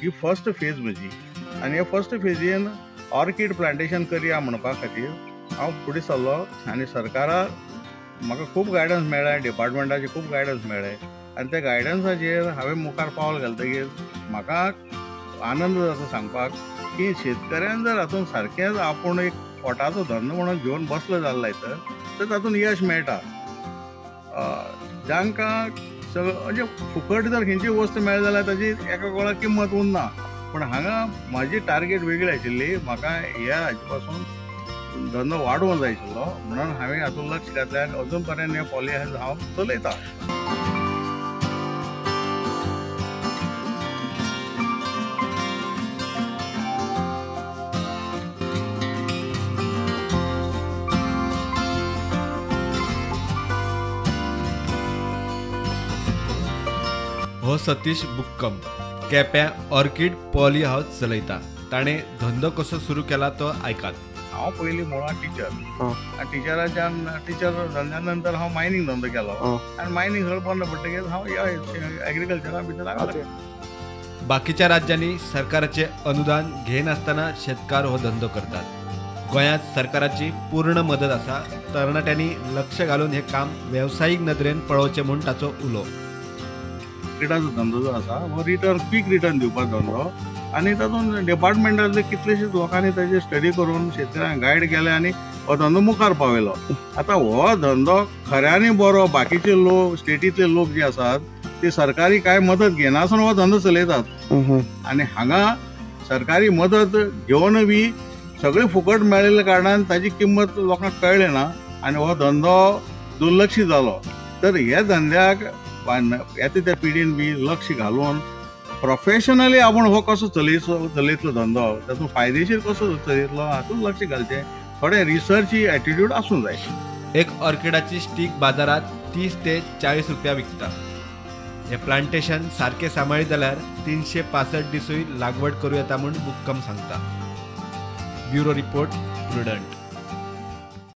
ही first phase म्हजी आनी हे फर्स्ट फेजीन ऑर्कीड प्लांटेशन करया म्हणपा खातीर हांव फुडें सरलो आनी सरकाराक म्हाका खूब गायडन्स मेळ्ळें, डिपार्टमेंटाचें खूब गायडन्स मेळ्ळें आनी त्या गायडन्साचेर हांवें मुखार पावल घालतकीर म्हाका आनंद जाता सांगपाक की शेतकऱ्यान जर हातूंत सारकेंच आपूण एक पोटाचो धंदो म्हणून घेवन बसलो जाल्यार तर तातूंत यश मेळटा. जांकां सगळं म्हणजे फुकट जर खंयची वस्त मेळ्ळी जाल्यार ताजी एका गोळाक किंमत उरना, पूण हांगा म्हाजी टार्गेट वेगळी आशिल्ली. म्हाका ह्या हाजे पासून धंदो वाडोवंक जाय आशिल्लो म्हणून हांवें हातूंत लक्ष घातलें आनी अजून पर्यंत हें पॉली हावस हांव चलयतां. हो सतीश बुक्कम केप्यां ऑर्किड पॉली हावस चलयता. ताणें धंदो कसो सुरू केला तो आयकात. हांव पयलीं मुळांत टिचर आनी टिचराच्यान टिचर धंद्या नंतर हांव मायनींग धंदो केलो आनी मायनींग सगळें बंद पडटकीर हांव ह्या एग्रीकल्चरा भितर लागलो. बाकीच्या राज्यांनी सरकाराचे अनुदान घेनासतना शेतकार हो धंदो करतात. गोंयांत सरकाराची पूर्ण मदत आसा. तरणाट्यांनी लक्ष घालून हें काम वेवसायीक नदरेन पळोवचें म्हूण ताचो उलो. ऑर्किडाचो धंदो जो आसा हो रिटर्न क्वीक रिटर्न दिवपाचो धंदो आनी तातूंत डिपार्टमेंटांतले कितलेशेच लोकांनी ताजेर स्टडी करून शेतकऱ्यांक गायड केले आनी हो धंदो मुखार पावयलो. आतां हो धंदो खऱ्यांनी बरो, बाकीचे लोक स्टेटींतले लोक जे आसात ते सरकारी कांय मदत घेनासतना हो धंदो चलयतात आनी हांगा सरकारी मदत घेवन बी सगळें फुकट मेळिल्ल्या कारणान ताजी किंमत लोकांक कळ्ळी ना आनी हो धंदो दुर्लक्षीत जालो. तर ह्या धंद्याक येता त्या पिढीन बी लक्ष घालून प्रोफेशनली आपूण हो कसो चलयतलो धंदो, तातूंत फायदेशीर कसो चलयतलो हातूंत लक्ष घालचें. थोडें रिसर्ची एटिट्यूड आसूंक जाय. एक ऑर्किडाची स्टीक बाजारांत 30 ते 40 रुपया विकता. हे प्लांटेशन सारकें सांबाळीत जाल्यार 365 दिसूय लागवड करूं येता म्हूण बुक्कम सांगता. Bureau report, Prudent.